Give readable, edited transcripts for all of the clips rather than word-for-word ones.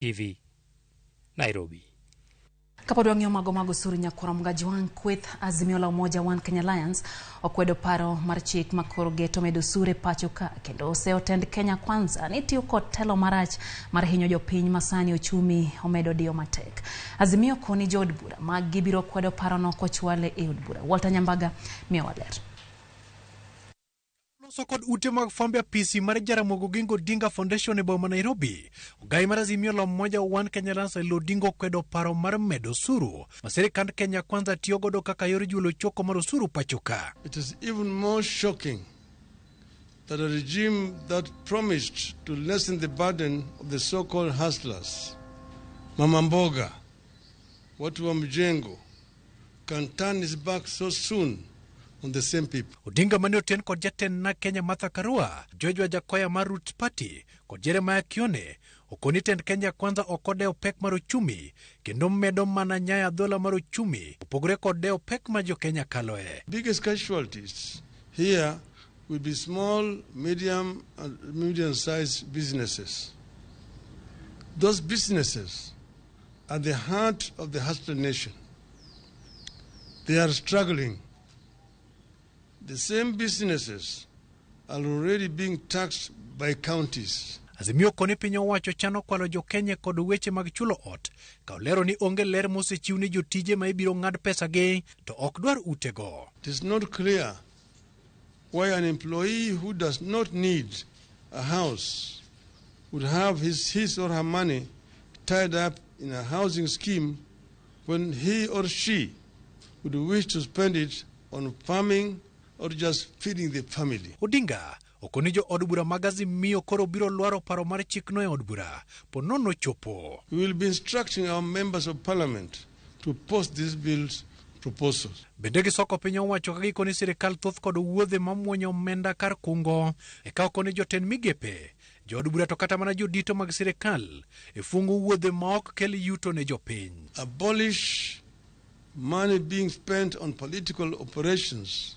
TV, Nairobi. Kapod wang'iyo mago mag osuru nyakwar Mgajwang' kweth Azimio la Umoja One Kenya Alliance okwedo paro mar chik ma koro geto medo osuru e pacho ka kendo oseyo tend Kenya Kwanza ni tiyo kod telo marach mar hinyo jopiny ma sani ochumi omedo diyo matek. Azimio koni jood bura mag gibiro kwedo parono kochwale e od bura. Walter Nyambaga miyowa ler. Loso kod ute mag fwambo e apisi mar Jaramogi Oginga Odinga Foundation e boma Nairobi. Ogai mar Azimio la Umoja One Kenya Alliance Raila Odinga okwedo paro mar medo osuru ma sirikand Kenya Kwanza tiyo godo kaka yor juolo choko mar osuru pacho ka. It is even more shocking that a regime that promised to lessen the burden of the so-called hustlers, Mama Mboga, watu wa mjengo, can turn his back so soon on the same people. Odinga mane oten kod jatend na Kenya Martha Karua, George Wajackoyah mar Roots Party kod Jeremiah Kioni okoni tend Kenya Kwanza ok odewo pek mar ochumi kendo medo mana nyayo adhola mar ochumi opogore kod dewo pek ma jo Kenya kaloe. Biggest casualties here will be small, medium, and medium-sized businesses. Those businesses are the heart of the hustler nation. They are struggling. The same businesses are already being taxed by counties. Azimio koni piny owacho chano kwalo jo Kenya kod weche mag chulo ot ka olero ni onge ler mosechiw ni jotije ma ibiro ng'ad pesagi to ok dwar utego. It is not clear why an employee who does not need a house would have his or her money tied up in a housing scheme when he or she would wish to spend it on farming or just feeding the family. Odinga okoni jo od bura mag Azimio koro biro lwaro paro mar chikno e od bura po nono chopo. We will be instructing our members of parliament to post these bills proposals. Bende gisoko piny owacho ka gikoni sirikal thoth kod wuodhe mamuonyo omenda kar kungo eka okoni jotend migepe jood bura to kata mana jodito mag sirikal e fungo wuodhe ma ok kel yuto ne jopiny. Abolish money being spent on political operations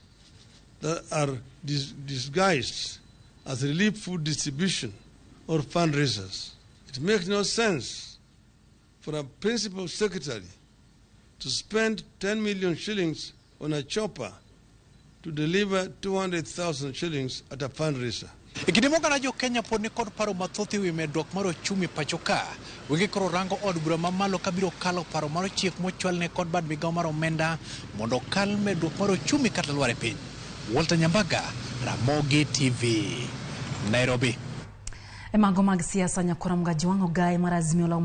that are disguised as relief food distribution or fundraisers. It makes no sense for a principal secretary to spend 10 million shillings on a chopper to deliver 200,000 shillings at a fundraiser. E kinde moganda jo Kenya pod nikod paro mathoth ewi medruok mar ochumi pacho ka. Wenge koro rango od bura mamalo kabiro kalo paro mar chik mochwalne kod bad migawo mar omenda mondo okal medruok mar ochumi kata lwar e piny. Walter Nyambaga, Ramogi TV, Nairobi. E mago mag siasa nyakwar Mgajwang' ogai mar Azimio la